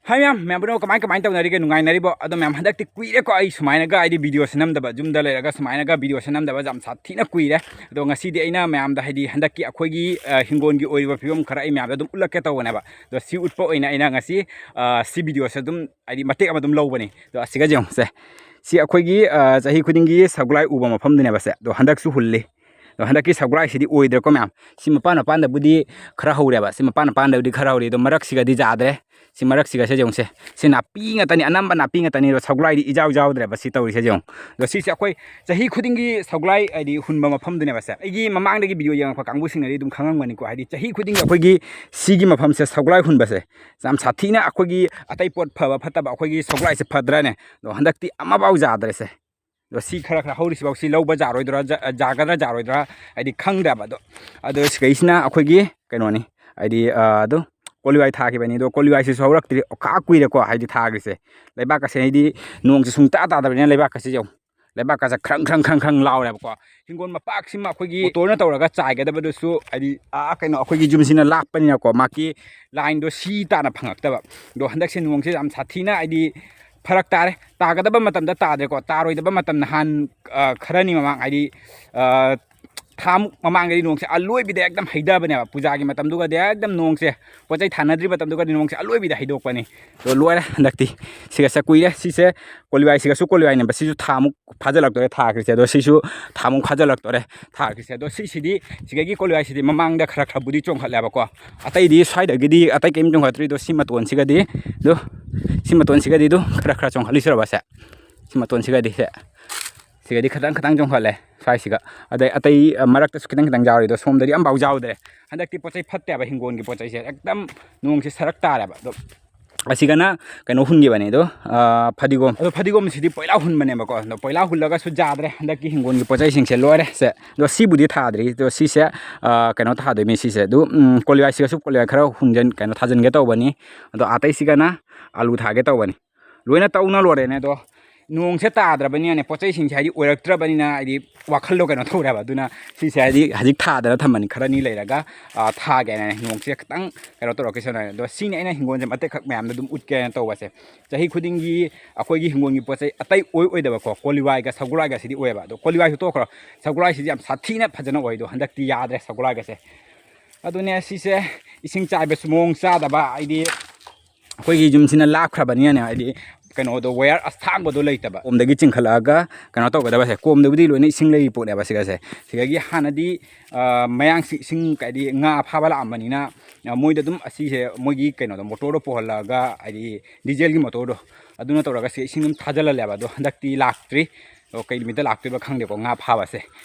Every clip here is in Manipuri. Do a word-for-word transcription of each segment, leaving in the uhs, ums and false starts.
ꯍꯥꯏ ꯃꯌꯥꯝ, ꯃꯌꯥꯝ ꯄꯨꯝꯅꯃꯛ ꯀꯃꯥꯏ, ꯀꯃꯥꯏꯅ ꯇꯧꯅꯔꯤꯒꯦ? ꯅꯨꯡꯉꯥꯏꯅꯔꯤꯕꯣ? ꯑꯗꯣ ꯃꯌꯥꯝ, ꯍꯟꯗꯛꯇꯤ ꯀꯨꯏꯔꯦꯀꯣ ꯑꯩ ꯁꯨꯃꯥꯏꯅꯒ ꯍꯥꯏꯗꯤ ꯚꯤꯗꯤꯑꯣꯁꯦ ꯅꯝꯗꯕ, ꯌꯨꯝꯗ ꯂꯩꯔꯒ ꯁꯨꯃꯥꯏꯅꯒ ꯚꯤꯗꯤꯑꯣꯁꯦ ꯅꯝꯗꯕ ꯌꯥꯝ ꯁꯥꯊꯤꯅ ꯀꯨꯏꯔꯦ꯫ ꯑꯗꯣ ꯉꯁꯤꯗꯤ ꯑꯩꯅ ꯃꯌꯥꯝꯗ ꯍꯥꯏꯗꯤ ꯍꯟꯗꯛꯀꯤ ꯑꯩꯈꯣꯏꯒꯤ, ꯑ, ꯍꯤꯡꯒꯣꯜꯒꯤ ꯑꯣꯏꯔꯤꯕ ꯐꯤꯕꯝ ꯈꯔ ꯑꯩ ꯃꯌꯥꯝꯗ ꯑꯗꯨꯝ ꯎꯠꯂꯛꯀꯦ ꯇꯧꯕꯅꯦꯕ꯫ ꯑꯗꯣ ꯁꯤ ꯎꯠꯄ ꯑꯣꯏꯅ ꯑꯩꯅ ꯉꯁꯤ, ꯑ, ꯁꯤ ꯚꯤꯗꯤꯑꯣꯁꯦ ꯑꯗꯨꯝ ꯍꯥꯏꯗꯤ ꯃꯇꯦꯛ ꯑꯃ ꯑꯗꯨꯝ ꯂꯧꯕꯅꯤ꯫ ꯑꯗꯣ ꯑꯁꯤꯒ ꯌꯦꯡꯉꯨꯁꯦ꯫ ꯁꯤ ꯑꯩꯈꯣꯏꯒꯤ, ꯑ, ꯆꯍꯤ ꯈꯨꯗꯤꯡꯒꯤ ꯁꯒꯣꯜ ꯍꯋꯥꯏ ꯎꯕ ꯃꯐꯝꯗꯨꯅꯦꯕ ꯁꯦ꯫ ꯑꯗꯣ ꯍꯟꯗꯛꯁꯨ ꯍꯨꯜꯂꯤ꯫ ꯑꯗꯣ ꯍꯟꯗꯛꯀꯤ ꯁꯒꯣꯜ ꯍꯋꯥꯏꯁꯤꯗꯤ ꯑꯣꯏꯗ꯭ꯔꯦꯀꯣ ꯃꯌꯥꯝ꯫ ꯁꯤ ꯃꯄꯥꯟ ꯃꯄꯥꯟꯗꯕꯨꯗꯤ ꯈꯔ ꯍꯧꯔꯦꯕ꯫ ꯁꯤ ꯃꯄꯥꯟ ꯃꯄꯥꯟꯗꯕꯨꯗꯤ ꯈꯔ ꯍꯧꯔꯤ꯫ ꯑꯗꯣ ꯃꯔꯛꯁꯤꯒꯗꯤ ꯌꯥꯗ꯭ꯔꯦ꯫ ꯁꯤ ꯃꯔꯛꯁꯤꯒꯁꯦ ꯌꯦꯡꯉꯨꯁꯦ꯫ ꯁꯤ ꯅꯥꯄꯤ ꯉꯥꯛꯇꯅꯤ, ꯑꯅꯝꯕ ꯅꯥꯄꯤ ꯉꯥꯛꯇꯅꯤ꯫ ꯑꯗꯣ ꯁꯒꯣꯜ ꯍꯋꯥꯏꯗꯤ ꯏꯖꯥꯎ ꯏꯖꯥꯎꯗ꯭ꯔꯦꯕ꯫ ꯁꯤ ꯇꯧꯔꯤꯁꯦ ꯌꯦꯡꯉꯨ꯫ ꯑꯗꯣ ꯁꯤꯁꯦ ꯑꯩꯈꯣꯏ ꯆꯍꯤ ꯈꯨꯗꯤꯡꯒꯤ ꯁꯒꯣꯜ ꯍꯋꯥꯏ ꯍꯥꯏꯗꯤ ꯍꯨꯟꯕ ꯃꯐꯝꯗꯨꯅꯦꯕ ꯁꯦ꯫ ꯑꯩꯒꯤ ꯃꯃꯥꯡꯗꯒꯤ ꯚꯤꯗꯤꯑꯣ ꯌꯦꯡꯉꯛꯄ ꯀꯥꯡꯕꯨꯁꯤꯡꯅꯗꯤ ꯑꯗꯨꯝ ꯈꯪꯉꯝꯒꯅꯤꯀꯣ꯫ ꯍꯥꯏꯗꯤ ꯆꯍꯤ ꯈꯨꯗꯤꯡꯒꯤ ꯑꯩꯈꯣꯏꯒꯤ ꯁꯤꯒꯤ ꯃꯐꯝꯁꯦ ꯁꯒꯣꯜ ꯍꯋꯥꯏ ꯍꯨꯟꯕꯁꯦ ꯌꯥꯝ ꯁꯥꯊꯤꯅ ꯑꯩꯈꯣꯏꯒꯤ ꯑꯇꯩ ꯄꯣꯠ ꯐꯕ ꯐꯠꯇꯕ ꯑꯩꯈꯣꯏꯒꯤ ꯁꯒꯣꯜ ꯍꯋꯥꯏꯁꯦ ꯐꯗ꯭ꯔꯅꯦ? ꯑꯗꯣ ꯍꯟꯗꯛꯇꯤ ꯑꯃꯐꯥꯎ ꯌꯥꯗ꯭ꯔꯦꯁꯦ꯫ ꯑꯗꯣ ꯁꯤ ꯈꯔ ꯈꯔ ꯍꯧꯔꯤꯁꯤꯐꯥꯎ ꯁꯤ ꯂꯧꯕ ꯌꯥꯔꯣꯏꯗ꯭ꯔꯥ, ꯖ-, ꯌꯥꯒꯗ꯭ꯔꯥ ꯌꯥꯔꯣꯏꯗ꯭ꯔꯥ ꯍꯥꯏꯗꯤ ꯈꯪꯗ꯭ꯔꯦꯕ꯫ ꯑꯗꯣ, ꯑꯗꯣ ꯁꯤꯈꯩꯁꯤꯅ ꯑꯩꯈꯣꯏꯒꯤ ꯀꯩꯅꯣꯅꯤ, ꯍꯥꯏꯗꯤ, ꯑ, ꯑꯗꯨ ꯀꯣꯂꯤ ꯍꯋꯥꯏ ꯊꯥꯈꯤꯕꯅꯤ꯫ ꯑꯗꯣ ꯀꯣꯂꯤ ꯍꯋꯥꯏꯁꯤꯁꯨ ꯍꯧꯔꯛꯇ꯭ꯔꯤ, ꯑꯣꯈꯥ ꯀꯨꯏꯔꯦꯀꯣ ꯍꯥꯏꯗꯤ ꯊꯥꯈ꯭ꯔꯤꯁꯦ꯫ ꯂꯩꯕꯥꯛꯀꯁꯦ ꯍꯥꯏꯗꯤ ꯅꯣꯡꯁꯦ ꯁꯨꯡꯇꯥ ꯇꯥꯗꯕꯅꯤꯅ ꯂꯩꯕꯥꯛꯀꯁꯦ ꯌꯦꯡꯉꯨ꯫ ꯂꯩꯕꯥꯛꯀꯁꯦ ꯈ꯭ꯔꯪ ꯈ꯭ꯔꯪ ꯈ꯭ꯔꯪ ꯈ꯭ꯔꯪ ꯂꯥꯎꯔꯦꯕꯀꯣ꯫ ꯍꯤꯡꯒꯣꯜ ꯃꯄꯥꯛꯁꯤꯃ ꯑꯩꯈꯣꯏꯒꯤ ꯃꯣꯇꯣꯔꯅ ꯇꯧꯔꯒ ꯆꯥꯏꯒꯗꯕꯗꯨꯁꯨ ꯍꯥꯏꯗꯤ, ꯑꯥ, ꯀꯩꯅꯣ, ꯑꯩꯈꯣꯏꯒꯤ ꯌꯨꯝꯁꯤꯅ ꯂꯥꯞꯄꯅꯤꯅꯀꯣ, ꯃꯥꯒꯤ ꯂꯥꯏꯟꯗꯣ ꯁꯤ ꯇꯥꯅ ꯐꯪꯉꯛꯇꯕ꯫ ꯑꯗꯣ ꯍꯟꯗꯛꯁꯦ ꯅꯣꯡꯁꯦ ꯌꯥꯝ ꯁꯥꯊꯤꯅ ꯍꯥꯏꯗꯤ ꯐꯔꯛ ꯇꯥꯔꯦ꯫ ꯇꯥꯒꯗꯕ ꯃꯇꯝꯗ ꯇꯥꯗ꯭ꯔꯦꯀꯣ꯫ ꯇꯥꯔꯣꯏꯗꯕ ꯃꯇꯝ ꯅꯍꯥꯟ, ꯑ, ꯈꯔꯅꯤ ꯃꯃꯥꯡ ꯍꯥꯏꯗꯤ, ꯑ, ꯊꯥꯃꯨꯛ ꯃꯃꯥꯡꯗꯗꯤ ꯅꯣꯡꯁꯦ ꯑꯂꯣꯏꯕꯤꯗ ꯑꯦꯛꯗꯝ ꯍꯩꯊꯕꯅꯦꯕ꯫ ꯄꯨꯖꯥꯒꯤ ꯃꯇꯝꯗꯨꯒꯗꯤ ꯑꯦꯛꯗꯝ ꯅꯣꯡꯁꯦ, ꯄꯣꯠ ꯆꯩ ꯊꯥꯅꯗ꯭ꯔꯤ ꯃꯇꯝꯗꯨꯒꯗꯤ ꯅꯣꯡꯁꯦ ꯑꯂꯣꯏꯕꯤꯗ ꯍꯩꯗꯣꯛꯄꯅꯤ꯫ ꯑꯗꯣ ꯂꯣꯏꯔꯦ ꯍꯟꯗꯛꯇꯤ꯫ ꯁꯤꯒꯁꯦ ꯀꯨꯏꯔꯦ꯫ ꯁꯤꯁꯦ ꯀꯣꯂꯤ ꯍꯋꯥꯏꯁꯤꯒꯁꯨ ꯀꯣꯂꯤ ꯍꯋꯥꯏꯅꯦꯕ꯫ ꯁꯤꯁꯨ ꯊꯥꯃꯨꯛ ꯐꯥꯖꯤꯜꯂꯛꯇꯣꯔꯦ ꯊꯥꯈ꯭ꯔꯤꯁꯦ꯫ ꯑꯗꯣ ꯁꯤꯁꯨ ꯊꯥꯃꯨꯛ ꯐꯥꯖꯤꯜꯂꯛꯇꯣꯔꯦ ꯊꯥꯈ꯭ꯔꯤꯁꯦ꯫ ꯑꯗꯣ ꯁꯤꯁꯤꯗꯤ, ꯁꯤꯗꯒꯤ ꯀꯣꯂꯤ ꯍꯋꯥꯏꯁꯤꯗꯤ ꯃꯃꯥꯡꯗ ꯈꯔ ꯈꯔꯕꯨꯗꯤ ꯆꯣꯡꯈꯠꯂꯦꯕꯀꯣ꯫ ꯑꯇꯩꯗꯤ ꯁ꯭ꯋꯥꯏꯗꯒꯤꯗꯤ ꯑꯇꯩ ꯀꯔꯤꯝ ꯆꯣꯡꯈꯠꯇ꯭ꯔꯤ꯫ ꯑꯗꯣ ꯁꯤ ꯃꯇꯣꯟꯁꯤꯒꯗꯤ, ꯑꯗꯣ ꯁꯤ ꯃꯇꯣꯟꯁꯤꯒꯗꯤ ꯑꯗꯨ ꯈꯔ ꯈꯔ ꯆꯣꯡꯈꯠꯂꯤꯁꯤꯔꯕ ꯁꯦ? ꯁꯤ ꯃꯇꯣꯟꯁꯤꯒꯗꯤ ꯁꯦ, ꯁꯤꯒꯗꯤ ꯈꯤꯇꯪ ꯈꯤꯇꯪ ꯆꯣꯡꯈꯠꯂꯦ ꯁ꯭ꯋꯥꯏꯁꯤꯒ꯫ ꯑꯗꯩ ꯑꯇꯩ, ꯑ, ꯃꯔꯛꯇꯁꯨ ꯈꯤꯇꯪ ꯈꯤꯇꯪ ꯌꯥꯎꯔꯤ꯫ ꯑꯗꯣ ꯁꯣꯝꯗꯗꯤ ꯑꯝꯐꯥꯎ ꯌꯥꯎꯗ꯭ꯔꯦ꯫ ꯍꯟꯗꯛꯇꯤ ꯄꯣꯠ ꯆꯩ ꯐꯠꯇꯦꯕ ꯍꯤꯡꯒꯣꯜꯒꯤ ꯄꯣꯠ ꯆꯩꯁꯦ꯫ ꯑꯦꯛꯗꯝ ꯅꯣꯡꯁꯦ ꯁꯔꯛ ꯇꯥꯔꯦꯕ꯫ ꯑꯗꯣ ꯑꯁꯤꯒꯅ ꯀꯩꯅꯣ ꯍꯨꯟꯈꯤꯕꯅꯦ ꯑꯗꯣ, ꯑ, ꯐꯗꯤꯒꯣꯝ꯫ ꯑꯗꯣ ꯐꯗꯤꯒꯣꯝꯁꯤꯗꯤ ꯄꯣꯏꯂꯥ ꯍꯨꯟꯕꯅꯦꯕꯀꯣ꯫ ꯑꯗꯣ ꯄꯣꯏꯂꯥ ꯍꯨꯜꯂꯒꯁꯨ ꯌꯥꯗ꯭ꯔꯦ ꯍꯟꯗꯛꯀꯤ ꯍꯤꯡꯒꯣꯜꯒꯤ ꯄꯣꯠ ꯆꯩꯁꯤꯡꯁꯦ ꯂꯣꯏꯔꯦ ꯁꯦ꯫ ꯑꯗꯣ ꯁꯤꯕꯨꯗꯤ ꯊꯥꯗ꯭ꯔꯤ꯫ ꯑꯗꯣ ꯁꯤꯁꯦ, ꯑ, ꯀꯩꯅꯣ ꯊꯥꯗꯣꯏꯅꯤ ꯁꯤꯁꯦ꯫ ꯑꯗꯨ, ꯎꯝ, ꯀꯣꯂꯤ ꯍꯋꯥꯏꯁꯤꯒꯁꯨ ꯀꯣꯂꯤ ꯍꯋꯥꯏ ꯈꯔ ꯍꯨꯟꯖꯟ-, ꯀꯩꯅꯣ ꯊꯥꯖꯤꯟꯒꯦ ꯇꯧꯕꯅꯤ꯫ ꯑꯗꯣ ꯑꯇꯩꯁꯤꯒꯅ ꯑꯥꯂꯨ ꯊꯥꯒꯦ ꯇꯧꯕꯅꯤ꯫ ꯂꯣꯏꯅ ꯇꯧꯅ ꯂꯣꯏꯔꯦꯅꯦ꯫ ꯑꯗꯣ ꯅꯣꯡꯁꯦ ꯇꯥꯗ꯭ꯔꯕꯅꯤꯅꯅꯦ, ꯄꯣꯠ ꯆꯩꯁꯤꯡꯁꯦ ꯍꯥꯏꯗꯤ ꯑꯣꯏꯔꯛꯇ꯭ꯔꯕꯅꯤꯅ, ꯍꯥꯏꯗꯤ ꯋꯥꯈꯜꯗꯣ ꯀꯩꯅꯣ ꯇꯧꯔꯦꯕ꯫ ꯑꯗꯨꯅ ꯁꯤꯁꯦ ꯍꯥꯏꯗꯤ ꯍꯧꯖꯤꯛ ꯊꯥꯗꯅ ꯊꯝꯕꯅꯤ, ꯈꯔꯅꯤ ꯂꯩꯔꯒ, ꯑ, ꯊꯥꯒꯦꯅꯅꯦ꯫ ꯅꯣꯡꯁꯦ ꯈꯤꯇꯪ ꯀꯩꯅꯣ ꯇꯧꯔꯛꯀꯦ ꯁꯤꯅ꯫ ꯑꯗꯣ ꯁꯤꯅꯤ ꯑꯩꯅ ꯍꯤꯡꯒꯣꯜꯁꯦ ꯃꯇꯦꯛ ꯈꯛ ꯃꯌꯥꯝꯗ ꯑꯗꯨꯝ ꯎꯠꯀꯦꯅ ꯇꯧꯕꯁꯦ꯫ ꯆꯍꯤ ꯈꯨꯗꯤꯡꯒꯤ ꯑꯩꯈꯣꯏꯒꯤ ꯍꯤꯡꯒꯣꯜꯒꯤ ꯄꯣꯠ ꯆꯩ ꯑꯇꯩ ꯑꯣꯏ ꯑꯣꯏꯗꯕꯀꯣ, ꯀꯣꯂꯤꯋꯥꯏꯒ ꯁꯒꯣꯜꯋꯥꯏꯒꯁꯤꯗꯤ ꯑꯣꯏꯌꯦꯕ꯫ ꯑꯗꯣ ꯀꯣꯂꯤꯋꯥꯏꯁꯨ ꯇꯣꯛꯈ꯭ꯔꯣ, ꯁꯒꯣꯜꯋꯥꯏꯁꯤꯗꯤ ꯌꯥꯝ ꯁꯥꯊꯤꯅ ꯐꯖꯅ ꯑꯣꯏ꯫ ꯑꯗꯣ ꯍꯟꯗꯛꯇꯤ ꯌꯥꯗ꯭ꯔꯦ ꯁꯒꯣꯜꯋꯥꯏꯒꯁꯦ꯫ ꯑꯗꯨꯅꯦ ꯁꯤꯁꯦ ꯏꯁꯤꯡ ꯆꯥꯏꯕꯁꯨ ꯃꯑꯣꯡ ꯆꯥꯗꯕ, ꯍꯥꯏꯗꯤ ꯑꯩꯈꯣꯏꯒꯤ ꯌꯨꯝꯁꯤꯅ ꯂꯥꯞꯈ꯭ꯔꯕꯅꯤꯅꯅꯦ, ꯍꯥꯏꯗꯤ ꯀꯩꯅꯣꯗꯣ, ꯋꯥꯌꯔ ꯑꯁꯥꯡꯕꯗꯣ ꯂꯩꯇꯕ, ꯀꯣꯝꯗꯒꯤ ꯆꯤꯡꯈꯠꯂꯛꯑꯒ ꯀꯩꯅꯣ ꯇꯧꯒꯗꯕꯁꯦ꯫ ꯀꯣꯝꯗꯕꯨꯗꯤ ꯂꯣꯏꯅ ꯏꯁꯤꯡ ꯂꯩꯔꯤ ꯄꯣꯠꯅꯦꯕ ꯁꯤꯒꯁꯦ꯫ ꯁꯤꯗꯒꯤ ꯍꯥꯟꯅꯗꯤ, ꯑ, ꯃꯌꯥꯡꯁꯤ ꯏꯁꯤꯡ, ꯍꯥꯏꯗꯤ ꯉꯥ ꯐꯥꯕ ꯂꯥꯛꯑꯝꯕꯅꯤꯅ, ꯑ, ꯃꯣꯏꯗ ꯑꯗꯨꯝ ꯑꯁꯤꯁꯦ ꯃꯣꯏꯒꯤ ꯀꯩꯅꯣꯗꯣ, ꯃꯣꯇꯣꯔꯗꯣ ꯄꯨꯍꯜꯂꯛꯑꯒ, ꯍꯥꯏꯗꯤ ꯗꯤꯖꯦꯜꯒꯤ ꯃꯣꯇꯣꯔꯗꯣ, ꯑꯗꯨꯅ ꯇꯧꯔꯒ ꯁꯤ ꯏꯁꯤꯡ ꯑꯗꯨꯝ ꯊꯥꯖꯤꯜꯍꯜꯂꯦꯕ꯫ ꯑꯗꯣ ꯍꯟꯗꯛꯇꯤ ꯂꯥꯛꯇ꯭ꯔꯤ꯫ ꯑꯗꯣ ꯀꯩ ꯅꯨꯃꯤꯠꯇ ꯂꯥꯛꯇꯣꯏꯕ ꯈꯪꯗꯦꯀꯣ, ꯉꯥ ꯐꯥꯕꯁꯦ꯫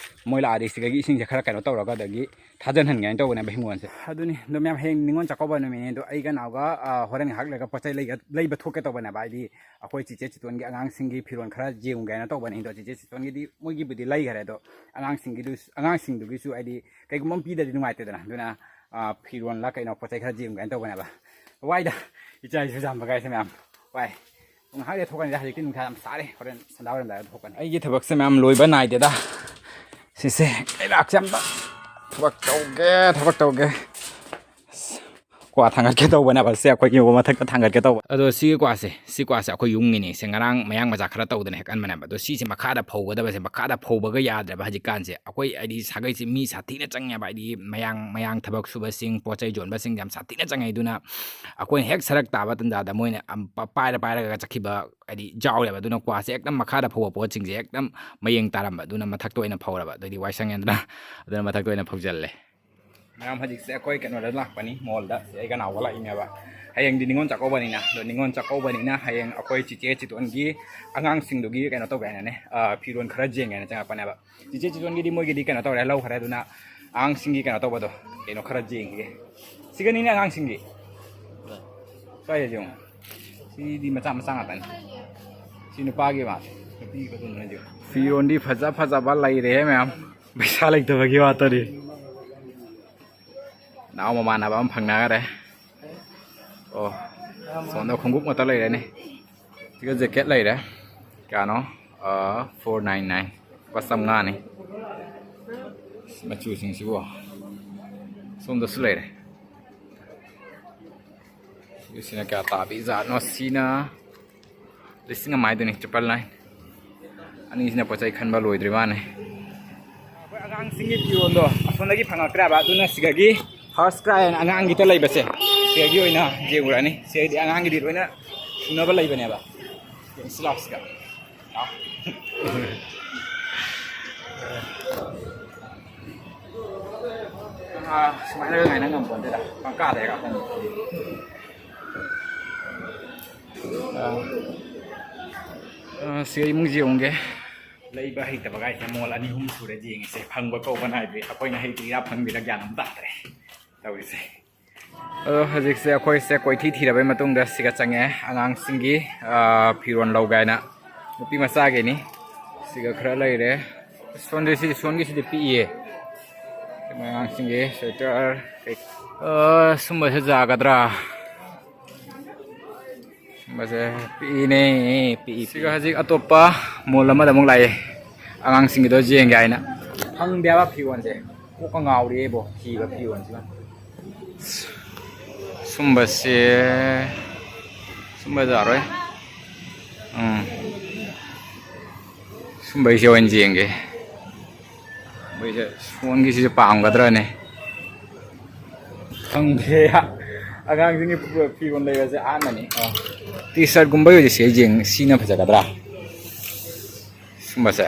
ꯃꯣꯏ ꯂꯥꯛꯑꯗꯤ ꯁꯤꯗꯒꯤ ꯏꯁꯤꯡꯁꯦ ꯈꯔ ꯀꯩꯅꯣ ꯇꯧꯔꯒ ꯑꯗꯒꯤ ꯊꯥꯖꯤꯟꯍꯟꯒꯦ ꯍꯥꯏꯅ ꯇꯧꯕꯅꯦꯕ ꯍꯤꯡꯒꯣꯜꯁꯦ꯫ ꯑꯗꯨꯅꯤ꯫ ꯑꯗꯣ ꯃꯌꯥꯝ, ꯍꯌꯦꯡ ꯅꯤꯉꯣꯜ ꯆꯥꯛꯀꯧꯕ ꯅꯨꯃꯤꯠꯅꯤ꯫ ꯑꯗꯣ ꯑꯩꯒ ꯅꯥꯎꯒ, ꯑ, ꯍꯣꯔꯦꯟ ꯉꯥꯏꯍꯥꯛ ꯂꯩꯔꯒ ꯄꯣꯠ ꯆꯩ ꯂꯩꯒ-, ꯂꯩꯕ ꯊꯣꯛꯀꯦ ꯇꯧꯕꯅꯦꯕ꯫ ꯍꯥꯏꯗꯤ ꯑꯩꯈꯣꯏ ꯆꯤꯆꯦ ꯆꯤꯇꯣꯟꯒꯤ ꯑꯉꯥꯡꯁꯤꯡꯒꯤ ꯐꯤꯔꯣꯜ ꯈꯔ ꯌꯦꯡꯉꯨꯒꯦ ꯍꯥꯏꯅ ꯇꯧꯕꯅꯤ꯫ ꯑꯗꯣ ꯆꯤꯆꯦ ꯆꯤꯇꯣꯟꯒꯤꯗꯤ ꯃꯣꯏꯒꯤꯕꯨꯗꯤ ꯂꯩꯈꯔꯦ꯫ ꯑꯗꯣ ꯑꯉꯥꯡꯁꯤꯡꯒꯤꯗꯨ-, ꯑꯉꯥꯡꯁꯤꯡꯗꯨꯒꯤꯁꯨ ꯍꯥꯏꯗꯤ ꯀꯩꯒꯨꯝꯕ ꯑꯃ ꯄꯤꯗ꯭ꯔꯗꯤ ꯅꯨꯡꯉꯥꯏꯇꯦꯗꯅ꯫ ꯑꯗꯨꯅ, ꯑ, ꯐꯤꯔꯣꯜꯂ ꯀꯩꯅꯣ ꯄꯣꯠ ꯆꯩ ꯈꯔ ꯌꯦꯡꯉꯨꯒꯦ ꯍꯥꯏꯅ ꯇꯧꯕꯅꯦꯕ꯫ ꯋꯥꯏꯗ, ꯏꯆꯥ ꯏꯁꯨ ꯌꯥꯝꯕ ꯀꯥꯏꯁꯦ ꯃꯌꯥꯝ꯫ ꯋꯥꯏ꯫ ꯉꯥꯏꯍꯥꯛ ꯂꯩꯔ ꯊꯣꯛꯀꯅꯤꯗ, ꯍꯧꯖꯤꯛꯇꯤ ꯅꯨꯡꯁꯥ ꯌꯥꯝ ꯁꯥꯔꯦ꯫ ꯍꯣꯔꯦꯟ ꯁꯟꯗꯥ ꯋꯥꯏꯔꯝꯗꯥꯏꯗ ꯊꯣꯛꯀꯅꯤ꯫ ꯑꯩꯒꯤ ꯊꯕꯛꯁꯦ ꯃꯌꯥꯝ ꯂꯣꯏꯕ ꯅꯥꯏꯗꯦꯗ꯫ ꯁꯤꯁꯦ, ꯂꯩꯕꯥꯛꯁꯦ ꯑꯝꯇ ꯊꯕꯛ ꯇꯧꯒꯦ, ꯊꯕꯛ ꯇꯧꯒꯦ꯫ ꯑꯁ, ꯀ꯭ꯋꯥ ꯊꯥꯡꯒꯠꯀꯦ ꯇꯧꯕꯅꯦꯕ꯫ ꯁꯦ, ꯑꯩꯈꯣꯏꯒꯤ ꯃꯊꯛꯇ ꯊꯥꯡꯒꯠꯀꯦ ꯇꯧꯕ꯫ ꯑꯗꯣ ꯁꯤꯒꯤ ꯀ꯭ꯋꯥꯁꯦ, ꯁꯤ ꯀ꯭ꯋꯥꯁꯦ ꯑꯩꯈꯣꯏ ꯌꯨꯝꯒꯤꯅꯤ꯫ ꯁꯦ, ꯉꯔꯥꯡ ꯃꯌꯥꯡ ꯃꯆꯥ ꯈꯔ ꯇꯧꯗꯅ ꯍꯦꯛꯍꯟꯕꯅꯦꯕ꯫ ꯑꯗꯣ ꯁꯤꯁꯦ ꯃꯈꯥꯗ ꯐꯧꯒꯗꯕꯁꯦ, ꯃꯈꯥꯗ ꯐꯧꯕꯒ ꯌꯥꯗ꯭ꯔꯦꯕ ꯍꯧꯖꯤꯛꯀꯥꯟꯁꯦ꯫ ꯑꯩꯈꯣꯏ ꯍꯥꯏꯗꯤ ꯁꯥꯒꯩꯁꯦ ꯃꯤ ꯁꯥꯊꯤꯅ ꯆꯪꯉꯦꯕ꯫ ꯍꯥꯏꯗꯤ ꯃꯌꯥꯡ, ꯃꯌꯥꯡ ꯊꯕꯛ ꯁꯨꯕꯁꯤꯡ, ꯄꯣꯠ ꯆꯩ ꯌꯣꯟꯕꯁꯤꯡ ꯌꯥꯝ ꯁꯥꯊꯤꯅ ꯆꯪꯉꯦ꯫ ꯑꯗꯨꯅ ꯑꯩꯈꯣꯏꯅ ꯍꯦꯛ ꯁꯔꯛ ꯇꯥꯕ ꯇꯥꯟꯖꯥꯗ ꯃꯣꯏꯅ ꯑꯝ-, ꯄ-, ꯄꯥꯏꯔ ꯄꯥꯏꯔꯒ ꯆꯠꯈꯤꯕ ꯍꯥꯏꯗꯤ ꯌꯥꯎꯔꯦꯕ꯫ ꯑꯗꯨꯅ ꯀ꯭ꯋꯥꯁꯦ ꯍꯦꯛꯇ ꯃꯈꯥꯗ ꯐꯧꯕ ꯄꯣꯠꯁꯤꯡꯁꯦ ꯍꯦꯛꯇ ꯃꯌꯦꯡ ꯇꯥꯔꯝꯕ꯫ ꯑꯗꯨꯅ ꯃꯊꯛꯇ ꯑꯣꯏꯅ ꯐꯧꯔꯕ꯫ ꯑꯗꯩꯗꯤ ꯋꯥꯏ ꯁꯪꯉꯦꯗꯅ꯫ ꯑꯗꯨꯅ ꯃꯊꯛꯇ ꯑꯣꯏꯅ ꯐꯧꯖꯜꯂꯦ꯫ ꯃꯌꯥꯝ, ꯍꯧꯖꯤꯛꯁꯦ ꯑꯩꯈꯣꯏ ꯀꯩꯅꯣꯗ ꯂꯥꯛꯄꯅꯤ, ꯃꯣꯜꯗ꯫ ꯁꯤ ꯑꯩꯒ ꯅꯥꯎꯒ ꯂꯥꯛꯏꯅꯦꯕ꯫ ꯍꯌꯦꯡꯗꯤ ꯅꯤꯉꯣꯜ ꯆꯥꯛꯀꯧꯕꯅꯤꯅ꯫ ꯑꯗꯣ ꯅꯤꯉꯣꯜ ꯆꯥꯛꯀꯧꯕꯅꯤꯅ ꯍꯌꯦꯡ ꯑꯩꯈꯣꯏ ꯆꯤꯆꯦ ꯆꯤꯇꯣꯟꯒꯤ ꯑꯉꯥꯡꯁꯤꯡꯗꯨꯒꯤ ꯀꯩꯅꯣ ꯇꯧꯒꯦ ꯍꯥꯏꯅꯅꯦ, ꯑ, ꯐꯤꯔꯣꯜ ꯈꯔ ꯌꯦꯡꯒꯦ ꯍꯥꯏꯅ ꯆꯪꯉꯛꯄꯅꯦꯕ꯫ ꯆꯤꯆꯦ ꯆꯤꯇꯣꯟꯒꯤꯗꯤ ꯃꯣꯏꯒꯤꯗꯤ ꯀꯩꯅꯣ ꯇꯧꯔꯦ, ꯂꯧꯈ꯭ꯔꯦ꯫ ꯑꯗꯨꯅ ꯑꯉꯥꯡꯁꯤꯡꯒꯤ ꯀꯩꯅꯣ ꯇꯧꯕꯗꯣ, ꯀꯩꯅꯣ ꯈꯔ ꯌꯦꯡꯈꯤꯒꯦ꯫ ꯁꯤꯒꯅꯤꯅꯦ ꯑꯉꯥꯡꯁꯤꯡꯒꯤ꯫ ꯁ꯭ꯋꯥꯏꯗ ꯌꯦꯡꯉꯨ꯫ ꯁꯤꯗꯤ ꯃꯆꯥ ꯃꯆꯥ ꯉꯥꯛꯇꯅꯤ꯫ ꯁꯤ ꯅꯨꯄꯥꯒꯤ ꯃꯥꯜꯂꯦ꯫ ꯅꯨꯄꯤꯒꯤ ꯈꯨꯗꯣꯜꯅꯦ ꯍꯧꯖꯤꯛ꯫ ꯐꯤꯔꯣꯟꯗꯤ ꯐꯖ ꯐꯖꯕ ꯂꯩꯔꯦꯍꯦ ꯃꯌꯥꯝ꯫ ꯄꯩꯁꯥ ꯂꯩꯇꯕꯒꯤ ꯋꯥꯇꯅꯤ꯫ ꯅꯥꯎ ꯃꯃꯥꯟꯅꯕ ꯑꯃ ꯐꯪꯅꯈꯔꯦ꯫ ꯑꯣ, ꯁꯣꯝꯗ ꯈꯣꯡꯎꯞ ꯉꯥꯛꯇ ꯂꯩꯔꯦꯅꯦ꯫ ꯁꯤꯒ ꯖꯦꯀꯦꯠ ꯂꯩꯔꯦ꯫ ꯀꯌꯥꯅꯣ? ꯐꯣꯔ ꯅꯥꯏꯟ ꯅꯥꯏꯟ, ꯂꯨꯄꯥ ꯆꯥꯝꯃꯉꯥꯅꯤ꯫ ꯃꯆꯨꯁꯤꯡꯁꯤꯕꯨ ꯁꯣꯝꯗꯁꯨ ꯂꯩꯔꯦ꯫ ꯁꯤꯅ ꯀꯌꯥ ꯇꯥꯕꯤꯖꯥꯠꯅꯣ? ꯁꯤꯅ ꯂꯤꯁꯤꯡ ꯑꯃ ꯍꯥꯏꯗꯨꯅꯤ, ꯇ꯭ꯔꯤꯄꯜ ꯅꯥꯏꯟ꯫ ꯑꯅꯤꯁꯤꯅ ꯄꯣꯠ ꯆꯩ ꯈꯟꯕ ꯂꯣꯏꯗ꯭ꯔꯤ ꯃꯥꯅꯦ꯫ ꯑꯩꯈꯣꯏ ꯑꯉꯥꯡꯁꯤꯡꯒꯤ ꯐꯤꯔꯣꯜꯗꯣ ꯑꯁꯣꯝꯗꯒꯤ ꯐꯪꯉꯛꯇ꯭ꯔꯦꯕ, ꯑꯗꯨꯅ ꯁꯤꯗꯒꯤ ꯐꯥꯔꯁ ꯀ꯭ꯔꯥꯏ ꯍꯥꯏꯅ ꯑꯉꯥꯡꯒꯤꯗ ꯂꯩꯕꯁꯦ, ꯁꯤꯗꯒꯤ ꯑꯣꯏꯅ ꯌꯦꯡꯉꯨꯔꯅꯤ꯫ ꯁꯤꯗꯩꯗꯤ ꯑꯉꯥꯡꯒꯤꯗꯤ ꯂꯣꯏꯅ ꯁꯨꯅꯕ ꯂꯩꯕꯅꯦꯕ꯫ ꯌꯦꯡꯁꯤ ꯂꯥꯎ ꯁꯤꯗ꯫ ꯂꯥꯎ꯫ ꯑꯥ, ꯁꯨꯃꯥꯏꯅ ꯉꯥꯏꯅ ꯉꯝꯄꯣꯟꯇꯦꯗ, ꯄꯪꯀꯥꯗ ꯍꯦꯛ ꯀꯥꯞꯄ꯫ ꯑꯥ, ꯑꯥ, ꯁꯤ ꯏꯃꯨꯡꯁꯤ ꯌꯦꯡꯉꯨꯒꯦ꯫ ꯂꯩꯕ ꯍꯩꯇꯕ ꯒꯥꯏꯁꯦ ꯃꯣꯜ ꯑꯅꯤ ꯑꯍꯨꯝ ꯁꯨꯔꯦ ꯌꯦꯡꯉꯤꯁꯦ, ꯐꯪꯕ ꯀꯧꯕ ꯅꯥꯏꯗ꯭ꯔꯤ꯫ ꯑꯩꯈꯣꯏꯅ ꯍꯩꯇ꯭ꯔꯤꯔꯥ ꯐꯪꯗ꯭ꯔꯤꯔꯥ ꯒ꯭ꯌꯥꯟ ꯑꯃ ꯇꯥꯗ꯭ꯔꯦ ꯇꯧꯔꯤꯁꯦ꯫ ꯑꯗꯣ ꯍꯧꯖꯤꯛꯁꯦ ꯑꯩꯈꯣꯏꯁꯦ ꯀꯣꯏꯊꯤ ꯊꯤꯔꯕꯩ ꯃꯇꯨꯡꯗ ꯁꯤꯒ ꯆꯪꯉꯛꯑꯦ, ꯑꯉꯥꯡꯁꯤꯡꯒꯤ, ꯑꯥ, ꯐꯤꯔꯣꯜ ꯂꯧꯒꯦ ꯍꯥꯏꯅ꯫ ꯅꯨꯄꯤ ꯃꯆꯥꯒꯤꯅꯤ꯫ ꯁꯤꯒ ꯈꯔ ꯂꯩꯔꯦ꯫ ꯁꯣꯟꯗꯤ ꯁꯤ, ꯁꯣꯟꯒꯤꯁꯤꯗꯤ ꯄꯤꯛꯏꯌꯦ꯫ ꯑꯉꯥꯡꯁꯤꯡꯒꯤ ꯁ꯭ꯋꯦꯇꯔ ꯀꯩ-, ꯑꯥ, ꯁꯨꯝꯕꯁꯦ ꯌꯥꯒꯗ꯭ꯔꯥ? ꯁꯨꯝꯕꯁꯦ ꯄꯤꯛꯏꯅꯦ, ꯄꯤꯛꯏ꯫ ꯁꯤꯒ ꯍꯧꯖꯤꯛ ꯑꯇꯣꯞꯄ ꯃꯣꯜ ꯑꯃꯗ ꯑꯃꯨꯛ ꯂꯥꯛꯑꯦ꯫ ꯑꯉꯥꯡꯁꯤꯡꯒꯤꯗꯣ ꯌꯦꯡꯒꯦ ꯍꯥꯏꯅ꯫ ꯐꯪꯗꯦ ꯍꯥꯏꯕ ꯐꯤꯔꯣꯜꯁꯦ꯫ ꯀꯣꯛꯀ ꯉꯥꯎꯔꯦꯕꯣ, ꯊꯤꯕ ꯐꯤꯔꯣꯜꯁꯤꯒ꯫ ꯁꯨꯝꯕꯁꯦ, ꯁꯨꯝꯕ ꯌꯥꯔꯣꯏ꯫ ꯎꯝ꯫ ꯁꯨꯝꯕꯩꯁꯦ ꯑꯣꯏꯅ ꯌꯦꯡꯒꯦ꯫ ꯃꯣꯏꯁꯦ ꯁꯣꯟꯒꯤꯁꯤꯁꯨ ꯄꯥꯝꯒꯗ꯭ꯔꯅꯦ? ꯈꯪꯗꯦ꯫ ꯑꯉꯥꯡꯁꯤꯡꯒꯤ ꯐꯤꯔꯣꯜ ꯂꯩꯕꯁꯦ ꯑꯍꯥꯟꯕꯅꯤ꯫ ꯑꯣ꯫ ꯇꯤ ꯁꯥꯔꯠꯀꯨꯝꯕ ꯑꯣꯏꯔꯗꯤ ꯁꯤ ꯌꯦꯡ-, ꯁꯤꯅ ꯐꯖꯒꯗ꯭ꯔꯥ? ꯁꯨꯝꯕꯁꯦ꯫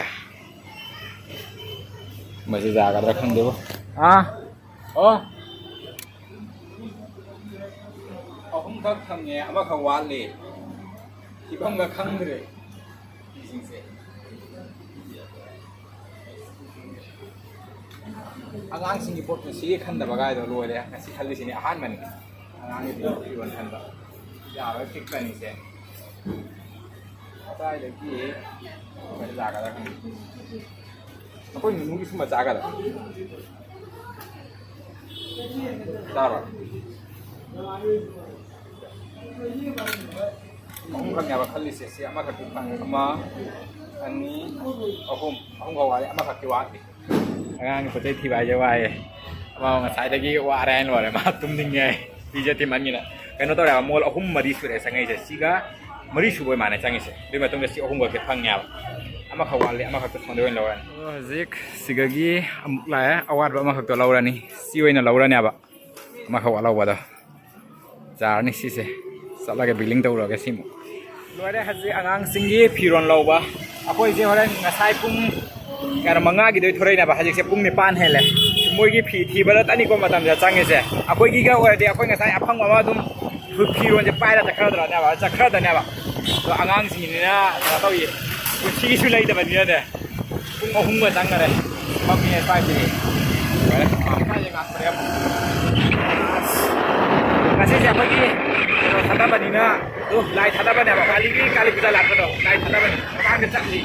ꯁꯨꯝꯕꯁꯦ ꯌꯥꯒꯗ꯭ꯔꯥ ꯈꯪꯗꯦꯕꯣ꯫ ꯑꯥ? ꯑꯣ꯫ ꯑꯍꯨꯝꯈꯛ ꯐꯪꯉꯦ, ꯑꯃꯈꯛ ꯋꯥꯠꯂꯤ꯫ ꯐꯤꯕꯝꯒ ꯈꯪꯗ꯭ꯔꯦ꯫ ꯐꯤꯁꯤꯡꯁꯦ꯫ ꯑꯉꯥꯡꯁꯤꯡꯒꯤ ꯄꯣꯠ ꯄꯨꯟꯁꯤꯒꯤ ꯈꯟꯗꯕ ꯀꯥꯏꯗꯣ ꯂꯣꯏꯔꯦ꯫ ꯉꯁꯤ ꯈꯜꯂꯤꯁꯤꯅꯦ ꯑꯍꯥꯟꯕꯅꯤ꯫ ꯑꯉꯥꯡꯒꯤ ꯐꯤꯔꯣꯜ ꯈꯟꯕ꯫ ꯌꯥꯔꯣꯏ, ꯄꯤꯛꯄꯅꯤꯁꯦ꯫ ꯀꯗꯥꯏꯗꯒꯤ ꯂꯥꯛꯀꯗ꯭ꯔꯥ ꯈꯪꯗꯦ꯫ ꯑꯩꯈꯣꯏ ꯅꯨꯅꯨꯒꯤ ꯁꯨꯝꯕ ꯆꯥꯒꯗ꯭ꯔꯥ? ꯆꯥꯔꯣꯏ꯫ ꯑꯍꯨꯝ ꯐꯪꯉꯦꯕ ꯈꯜꯂꯤꯁꯦ꯫ ꯁꯤ ꯑꯃꯈꯛꯇꯤ ꯐꯪꯉꯦ꯫ ꯑꯃ, ꯑꯅꯤ, ꯑꯍꯨꯝ꯫ ꯑꯍꯨꯝꯈꯛ ꯋꯥꯠꯂꯤ, ꯑꯃꯈꯛꯇꯤ ꯋꯥꯠꯂꯤ꯫ ꯑꯉꯥꯡꯒꯤ ꯄꯣꯠ ꯆꯩ ꯊꯤꯕ ꯍꯥꯏꯁꯦ ꯋꯥꯏꯌꯦ꯫ ꯑꯃ ꯉꯁꯥꯏꯗꯒꯤ ꯋꯥꯔꯦ ꯍꯥꯏꯅ ꯂꯣꯏꯔꯦ꯫ ꯃꯥ ꯇꯨꯝꯅꯤꯡꯉꯦ ꯍꯥꯏ꯫ ꯄꯤꯖ ꯊꯤꯃꯟꯒꯤꯅ꯫ ꯀꯩꯅꯣ ꯇꯧꯔꯦꯕ, ꯃꯣꯜ ꯑꯍꯨꯝ ꯃꯔꯤ ꯁꯨꯔꯦ ꯆꯪꯉꯛꯏꯁꯦ꯫ ꯁꯤꯒ ꯃꯔꯤ ꯁꯨꯕ ꯏꯃꯥꯅ ꯆꯪꯉꯤꯁꯦ꯫ ꯑꯗꯨꯏ ꯃꯇꯨꯡꯗ ꯁꯤ ꯑꯍꯨꯝꯈꯛꯁꯦ ꯐꯪꯉꯦꯕ꯫ ꯑꯃꯈꯛ ꯋꯥꯠꯂꯤ, ꯑꯃꯈꯛꯇ ꯐꯣꯟꯗ ꯑꯣꯏꯅ ꯂꯧꯔꯅꯤ꯫ ꯍꯧꯖꯤꯛ ꯁꯤꯒꯒꯤ ꯑꯃꯨꯛ ꯂꯥꯛꯑꯦ, ꯑꯋꯥꯠꯄ ꯑꯃꯈꯛꯇꯣ ꯂꯧꯔꯅꯤ꯫ ꯁꯤ ꯑꯣꯏꯅ ꯂꯧꯔꯅꯦꯕ꯫ ꯑꯃꯈꯛ ꯋꯥꯠꯍꯧꯕꯗꯣ꯫ ꯌꯥꯔꯅꯤ ꯁꯤꯁꯦ꯫ ꯆꯠꯂꯒ ꯕꯤꯂꯤꯡ ꯇꯧꯔꯒꯦ ꯁꯤꯃꯨꯛ꯫ ꯂꯣꯏꯔꯦ ꯍꯧꯖꯤꯛ ꯑꯉꯥꯡꯁꯤꯡꯒꯤ ꯐꯤꯔꯣꯜ ꯂꯧꯕ꯫ ꯑꯩꯈꯣꯏꯁꯦ ꯍꯣꯔꯦꯟ ꯉꯁꯥꯏ ꯄꯨꯡ ꯀꯌꯥꯅꯣ, ꯃꯉꯥꯒꯤꯗꯣ ꯊꯣꯔꯛꯏꯅꯦꯕ꯫ ꯍꯧꯖꯤꯛꯁꯦ ꯄꯨꯡ ꯅꯤꯄꯥꯟ ꯍꯦꯜꯂꯦ꯫ ꯃꯣꯏꯒꯤ ꯐꯤ ꯊꯤꯕꯗ ꯑꯅꯤꯀꯣ ꯃꯇꯝꯁꯦ ꯆꯪꯉꯤꯁꯦ꯫ ꯑꯩꯈꯣꯏꯒꯤꯒ ꯑꯣꯏꯔꯗꯤ ꯑꯩꯈꯣꯏ ꯉꯁꯥꯏ ꯑꯐꯪꯕ ꯑꯃ ꯑꯗꯨꯝ ꯐꯤꯔꯣꯜꯁꯦ ꯄꯥꯏꯔ ꯆꯠꯈ꯭ꯔꯗ꯭ꯔꯅꯦꯕ, ꯆꯠꯈ꯭ꯔꯗꯅꯦꯕ꯫ ꯑꯗꯣ ꯑꯉꯥꯡꯁꯤꯡꯒꯤꯅꯤꯅ ꯀꯩꯅꯣ ꯇꯧꯏ, ꯄꯨꯟꯁꯤꯒꯤꯁꯨ ꯂꯩꯇꯕꯅꯤꯅꯅꯦ꯫ ꯄꯨꯡ ꯑꯍꯨꯝꯒ ꯆꯪꯈꯔꯦ꯫ ꯐꯝꯃꯤ ꯁ꯭ꯋꯥꯏꯁꯤꯗꯤ꯫ ꯂꯣꯏꯔꯦ꯫ ꯁ꯭ꯋꯥꯏꯁꯦ ꯉꯥꯛꯄꯅꯦ꯫ ꯑꯁ꯫ ꯉꯁꯤꯁꯦ ꯑꯩꯈꯣꯏꯒꯤ ꯀꯩꯅꯣ ꯊꯥꯗꯕꯅꯤꯅ, ꯑꯗꯨ ꯂꯥꯏ ꯊꯥꯗꯕꯅꯦꯕ꯫ ꯀꯥꯂꯤꯒꯤ, ꯀꯥꯂꯤ ꯄꯨꯖꯥ ꯂꯥꯛꯄꯗꯣ ꯂꯥꯏ ꯊꯥꯗꯕꯅꯤ꯫ ꯃꯃꯥꯡꯗ ꯆꯠꯂꯤ꯫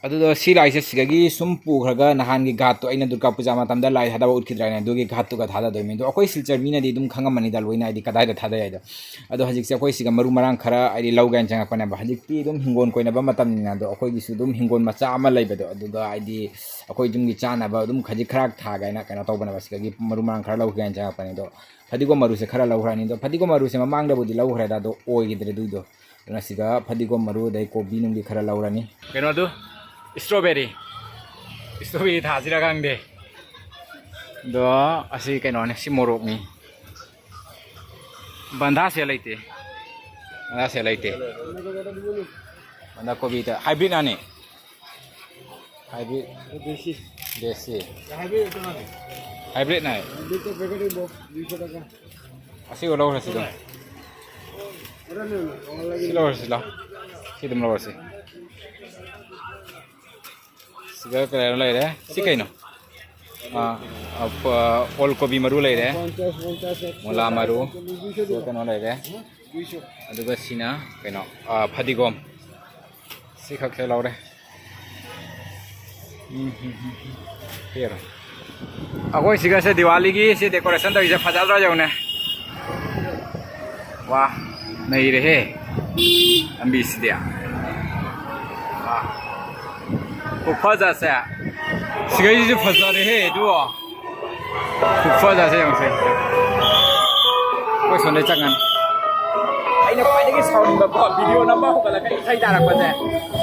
ꯑꯗꯨꯗꯣ ꯁꯤ ꯂꯥꯏꯁꯦ ꯁꯤꯗꯒꯤ ꯁꯨꯝ ꯄꯨꯈ꯭ꯔꯒ ꯅꯍꯥꯟꯒꯤ ꯘꯥꯠꯇꯣ, ꯑꯩꯅ ꯗꯨꯔꯒꯥ ꯄꯨꯖꯥ ꯃꯇꯝꯗ ꯂꯥꯏ ꯊꯥꯗꯕ ꯎꯠꯈꯤꯗ꯭ꯔꯥꯅꯦ, ꯑꯗꯨꯒꯤ ꯘꯥꯠꯇꯨꯒ ꯊꯥꯗꯗꯣꯏꯅꯤ꯫ ꯑꯗꯣ ꯑꯩꯈꯣꯏ ꯁꯤꯜꯆꯔ ꯃꯤꯅꯗꯤ ꯑꯗꯨꯝ ꯈꯪꯉꯝꯃꯅꯤꯗ ꯂꯣꯏꯅ, ꯍꯥꯏꯗꯤ ꯀꯗꯥꯏꯗ ꯊꯥꯗꯩ ꯍꯥꯏꯗꯣ꯫ ꯑꯗꯣ ꯍꯧꯖꯤꯛꯁꯦ ꯑꯩꯈꯣꯏ ꯁꯤꯒ ꯃꯔꯨ ꯃꯔꯥꯡ ꯈꯔ ꯍꯥꯏꯗꯤ ꯂꯧꯒꯦ ꯍꯥꯏꯅ ꯆꯪꯉꯛꯄꯅꯦꯕ꯫ ꯍꯧꯖꯤꯛꯇꯤ ꯑꯗꯨꯝ ꯍꯤꯡꯒꯣꯜ ꯀꯣꯏꯅꯕ ꯃꯇꯝꯅꯤꯅ, ꯑꯗꯣ ꯑꯩꯈꯣꯏꯒꯤꯁꯨ ꯑꯗꯨꯝ ꯍꯤꯡꯒꯣꯜ ꯃꯆꯥ ꯑꯃ ꯂꯩꯕꯗꯣ, ꯑꯗꯨꯗ ꯍꯥꯏꯗꯤ ꯑꯩꯈꯣꯏ ꯌꯨꯝꯒꯤ ꯆꯥꯅꯕ ꯑꯗꯨꯝ ꯈꯖꯤꯛ ꯈꯔ ꯊꯥꯒꯦ ꯍꯥꯏꯅ ꯀꯩꯅꯣ ꯇꯧꯕꯅꯦꯕ꯫ ꯁꯤꯗꯒꯤ ꯃꯔꯨ ꯃꯔꯥꯡ ꯈꯔ ꯂꯧꯒꯦ ꯍꯥꯏꯅ ꯆꯪꯉꯛꯄꯅꯦ꯫ ꯑꯗꯣ ꯐꯗꯤꯒꯣꯝ ꯃꯔꯨꯁꯦ ꯈꯔ ꯂꯧꯈ꯭ꯔꯅꯤ꯫ ꯑꯗꯣ ꯐꯗꯤꯒꯣꯝ ꯃꯔꯨꯁꯦ ꯃꯃꯥꯡꯗꯕꯨꯗꯤ ꯂꯧꯈ꯭ꯔꯦꯗ, ꯑꯗꯣ ꯑꯣꯏꯈꯤꯗ꯭ꯔꯦ ꯑꯗꯨꯏꯗꯣ꯫ ꯑꯗꯨꯅ ꯁꯤꯗ ꯐꯗꯤꯒꯣꯝ ꯃꯔꯨ ꯑꯗꯩ ꯀꯣꯕꯤ ꯅꯨꯡꯕꯤ ꯈꯔ ꯂꯧꯔꯅꯤ꯫ ꯀꯩꯅꯣꯗꯨ, strawberry, strawberry ꯊꯥꯁꯤꯔꯥ ꯈꯪꯗꯦ꯫ ꯑꯗꯣ ꯑꯁꯤ ꯀꯩꯅꯣꯅꯦ, ꯁꯤ ꯃꯣꯔꯣꯛꯅꯤ꯫ ꯕꯟꯙꯥꯁꯦ ꯂꯩꯇꯦ꯫ ꯕꯟꯙꯥꯁꯦ ꯂꯩꯇꯦ꯫ ꯕꯟꯙꯥ ꯀꯣꯕꯤꯗ hybrid ꯅꯤ꯫ Hybrid꯫ Desi꯫ Desi꯫ Hybrid ꯅꯤ꯫ Hybrid ꯅꯤ꯫ Hybrid ꯇꯣ packet ꯑꯃ ꯗꯨꯏꯁꯣ ꯇꯀꯥ꯫ ꯑꯁꯤꯕꯨ ꯂꯧꯔꯁꯤ ꯑꯗꯨꯝ꯫ ꯁꯤ ꯂꯧꯔꯁꯤ, ꯂꯥꯎ꯫ ꯁꯤ ꯑꯗꯨꯝ ꯂꯧꯔꯁꯤ꯫ ꯁꯤꯗ ꯀꯩꯅꯣ ꯂꯩꯔꯦ꯫ ꯁꯤ ꯀꯩꯅꯣ? ꯑꯥ, ꯑꯥ, ꯄ-, ꯑꯣꯜ ꯀꯣꯕꯤ ꯃꯔꯨ ꯂꯩꯔꯦ꯫ ꯃꯨꯂꯥ ꯃꯔꯨ꯫ ꯁꯤꯗ ꯀꯩꯅꯣ ꯂꯩꯔꯦ꯫ ꯑꯗꯨꯒ ꯁꯤꯅ ꯀꯩꯅꯣ, ꯑꯥ, ꯐꯗꯤꯒꯣꯝ꯫ ꯁꯤꯈꯛꯁꯦ ꯂꯧꯔꯦ꯫ ꯎꯝ, ꯎꯝ, ꯎꯝ, ꯎꯝ꯫ ꯄꯤꯔꯣ꯫ ꯑꯩꯈꯣꯏ ꯁꯤꯒꯁꯦ ꯗꯤꯋꯥꯂꯤꯒꯤ ꯁꯤ decoration ꯇꯧꯔꯤꯁꯦ ꯐꯖꯗ꯭ꯔꯣ ꯌꯦꯡꯉꯨꯅꯦ꯫ ꯋꯥ, ꯅꯩꯔꯦꯍꯦ ꯂꯝꯕꯤꯁꯤꯗꯤ꯫ ꯋꯥ, ꯈꯨꯐꯖꯁꯦ꯫ ꯁꯤꯒꯩꯁꯤꯁꯨ ꯐꯖꯔꯦꯍꯦ, ꯑꯗꯨ꯫ ꯈꯨꯐꯖꯁꯦ ꯌꯦꯡꯉꯨꯁꯦ꯫ ꯑꯩꯈꯣꯏ ꯁꯣꯝꯗꯩ ꯆꯪꯉꯅꯤ꯫ ꯑꯩꯅ ꯈ꯭ꯋꯥꯏꯗꯒꯤ ꯁꯥꯎꯅꯤꯡꯕꯀꯣ, ꯚꯤꯗꯤꯑꯣ ꯅꯝꯕ ꯍꯧꯒꯠꯂꯒ ꯏꯁꯩ ꯇꯥꯔꯛꯄꯁꯦ꯫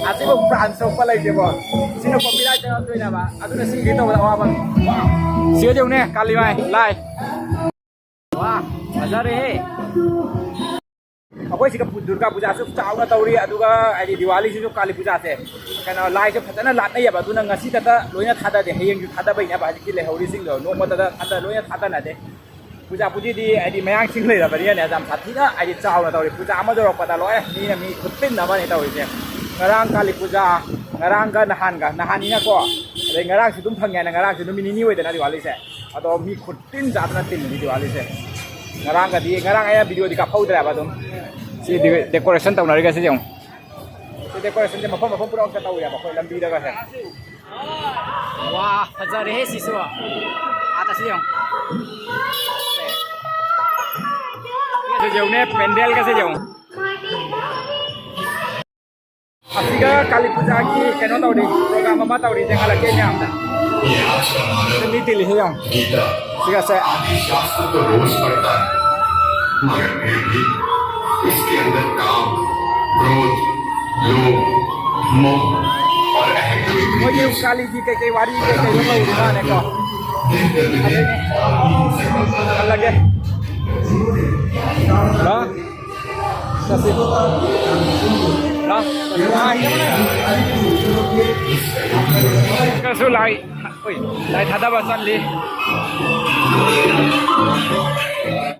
ꯑꯁꯤꯕꯨ ꯄ꯭ꯔꯥꯟ ꯁꯣꯛꯄ ꯂꯩꯇꯦꯀꯣ꯫ ꯁꯤꯅ ꯀꯣꯄꯤꯔꯥꯏꯠ ꯆꯪꯉꯛꯇꯣꯏꯅꯦꯕ꯫ ꯑꯗꯨꯅ ꯁꯤꯒꯤ ꯇꯧꯕꯗ ꯑꯋꯥꯕ꯫ ꯁꯤꯒ ꯌꯦꯡꯉꯨꯅꯦ, ꯀꯥꯂꯤꯃꯥꯏ, ꯂꯥꯏ꯫ ꯋꯥ, ꯐꯖꯔꯦꯍꯦ꯫ ꯑꯩꯈꯣꯏ ꯁꯤꯒ ꯄꯨ-, ꯗꯨꯔꯒꯥ ꯄꯨꯖꯥꯁꯨ ꯆꯥꯎꯅ ꯇꯧꯔꯤ, ꯑꯗꯨꯒ ꯍꯥꯏꯗꯤ ꯗꯤꯋꯥꯂꯤꯁꯤꯁꯨ, ꯀꯥꯂꯤ ꯄꯨꯖꯥꯁꯦ, ꯀꯩꯅꯣ, ꯂꯥꯏꯁꯦ ꯐꯖꯅ ꯂꯥꯠꯅꯩꯌꯦꯕ꯫ ꯑꯗꯨꯅ ꯉꯁꯤ ꯈꯛꯇ ꯂꯣꯏꯅ ꯊꯥꯗꯗꯦ, ꯍꯌꯦꯡꯁꯨ ꯊꯥꯗꯕꯩꯅꯦꯕ ꯍꯧꯖꯤꯛꯀꯤ ꯂꯩꯍꯧꯔꯤꯁꯤꯡꯗꯣ꯫ ꯅꯣꯡꯃꯇꯗ ꯊꯥꯗ-, ꯂꯣꯏꯅ ꯊꯥꯗꯅꯗꯦ꯫ ꯄꯨꯖꯥ ꯄꯨꯖꯤꯗꯤ ꯍꯥꯏꯗꯤ ꯃꯌꯥꯡꯁꯤꯡ ꯂꯩꯔꯕꯅꯤꯅꯅꯦ, ꯌꯥꯝ ꯁꯥꯊꯤꯅ ꯍꯥꯏꯗꯤ ꯆꯥꯎꯅ ꯇꯧꯔꯤ꯫ ꯄꯨꯖꯥ ꯑꯃ ꯌꯧꯔꯛꯄꯗ ꯂꯣꯏꯔꯦ, ꯃꯤꯅ ꯃꯤ ꯈꯨꯠꯇꯤꯟ ꯑꯃꯅꯤ ꯇꯧꯔꯤꯁꯦ꯫ ꯉꯔꯥꯡ ꯀꯥꯂꯤ ꯄꯨꯖꯥ, ꯉꯔꯥꯡꯒ ꯅꯍꯥꯟꯒ, ꯅꯍꯥꯟꯅꯤꯅꯀꯣ, ꯑꯗꯩ ꯉꯔꯥꯡꯁꯨ ꯑꯗꯨꯝ ꯐꯪꯉꯦ ꯍꯥꯏꯅ, ꯉꯔꯥꯡꯁꯨ ꯅꯨꯃꯤꯠ ꯅꯤꯅꯤ ꯑꯣꯏꯗꯅ ꯗꯤꯋꯥꯂꯤꯁꯦ꯫ ꯑꯗꯣ ꯃꯤ ꯈꯨꯠ ꯇꯤꯟ ꯆꯥꯗꯅ ꯇꯤꯜꯂꯤ ꯗꯤꯋꯥꯂꯤꯁꯦ꯫ ꯉꯔꯥꯡꯒꯗꯤ, ꯉꯔꯥꯡ ꯑꯩꯅ ꯚꯤꯗꯤꯑꯣꯗꯤ ꯀꯥꯞꯍꯧꯗ꯭ꯔꯦꯕ ꯑꯗꯨꯝ꯫ ꯁꯤ ꯗꯦ-, ꯗꯦꯀꯣꯔꯦꯁꯟ ꯇꯧꯅꯔꯤꯒꯁꯦ ꯌꯦꯡꯉꯨ꯫ ꯁꯤ ꯗꯦꯀꯣꯔꯦꯁꯟꯁꯦ ꯃꯐꯝ ꯃꯐꯝ ꯄꯨꯝꯅꯃꯛꯇ ꯇꯧꯋꯦꯕ ꯑꯩꯈꯣꯏ ꯂꯝꯕꯤꯗꯒꯁꯦ꯫ ꯋꯥ, ꯐꯖꯔꯦꯍꯦ ꯁꯤꯁꯨ꯫ ꯑꯥꯗꯁꯨ ꯌꯦꯡꯉꯨ꯫ ꯁꯤ ꯌꯦꯡꯉꯨꯅꯦ, ꯄꯦꯟꯗꯦꯜꯒꯁꯦ ꯌꯦꯡꯉꯨ꯫ ꯑꯁꯤꯒ ꯀꯥꯂꯤ ꯄꯨꯖꯥꯒꯤ ꯀꯩꯅꯣ ꯇꯧꯔꯤ, ꯄ꯭ꯔꯣꯒ꯭ꯔꯥꯝ ꯑꯃ ꯇꯧꯔꯤ, ꯌꯦꯡꯍꯜꯂꯛꯀꯦ ꯃꯌꯥꯝꯗ꯫ ꯃꯤ ꯇꯤꯜꯂꯤꯁꯦ ꯌꯦꯡꯉꯣ꯫ ꯁꯤꯒꯁꯦ꯫ ꯃꯣꯏꯒꯤ ꯀꯥꯂꯤꯒꯤ ꯀꯩꯀꯩ ꯋꯥꯔꯤ ꯀꯩꯀꯩ ꯂꯧꯔꯤ ꯃꯥꯅꯦꯀꯣ꯫ ꯑꯗꯨꯅꯦ꯫ ꯍꯜꯂꯒꯦ꯫ ꯍꯜꯂꯣ꯫ ꯆꯠꯁꯤ꯫ ꯂꯥ꯫ ꯀꯁꯨ ꯂꯥꯏ꯫ ꯍꯣꯏ꯫ ꯂꯥꯏ ꯊꯥꯗꯕ ꯆꯠꯂꯤ꯫